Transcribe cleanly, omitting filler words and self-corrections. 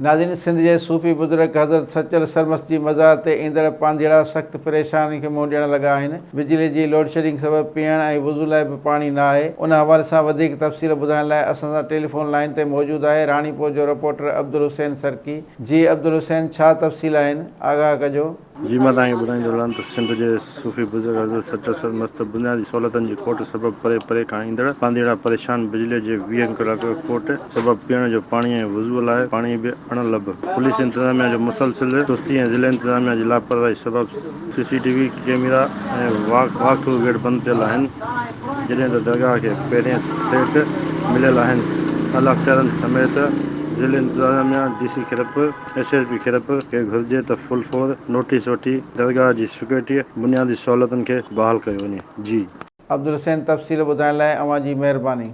ناظرين سنڌ جي صوفي بزرگ حضرت سچل سرمست جي مزار تي ايندڙ پانڌيئڙا سخت پريشاني کي منهن ڏيڻ لڳا آهن، بجلي جي لوڊشيڊنگ سبب پيئڻ ۽ وضو لاء به پاڻي نه آهي، ان حوالي سان وڌيڪ تفصيل ٻڌائڻ لاء اسان سان ٽيليفون لائين تي موجود آهي راڻيپور جو رپورٽر عبدالحسين سرڪي، جي عبدالحسين ڇا تفصيل آهن آگاهه ڪجو. جي مان توهان کي ٻڌائيندو رهان ته سنڌ جي صوفي بزرگ حضرت سچل سرمست بنيادي سهولتن جي کوٽ سبب پري پري کان ايندڙ پانڌيئڙا پريشان بجلي جي ويهن ڪلاڪ کوٽ سبب پيئڻ جو پاڻي ۽ وضوء لاء پاڻي به اڻ لڀ پوليس انتظاميا جو مسلسل سستي ۽ ضلعي انتظاميا جي لاپرواهي سبب C C T V camera ۽ walk through gate بند پيل آهن جڏهن ته درگاهه کي پهرين ٿريٽ مليل آهن اعليٰ اختيارن سميت ضلعي انتظاميا D C Khairpur S S P Khairpur کي گهرجي ته فل فور نوٽيس وٺي درگاهه جي سڪيورٽيء بنيادي سهولتن کي بحال ڪيو وڃي. جي. عبدالحسين تفصيل ٻڌائڻ لاء اوهان جي مهرباني.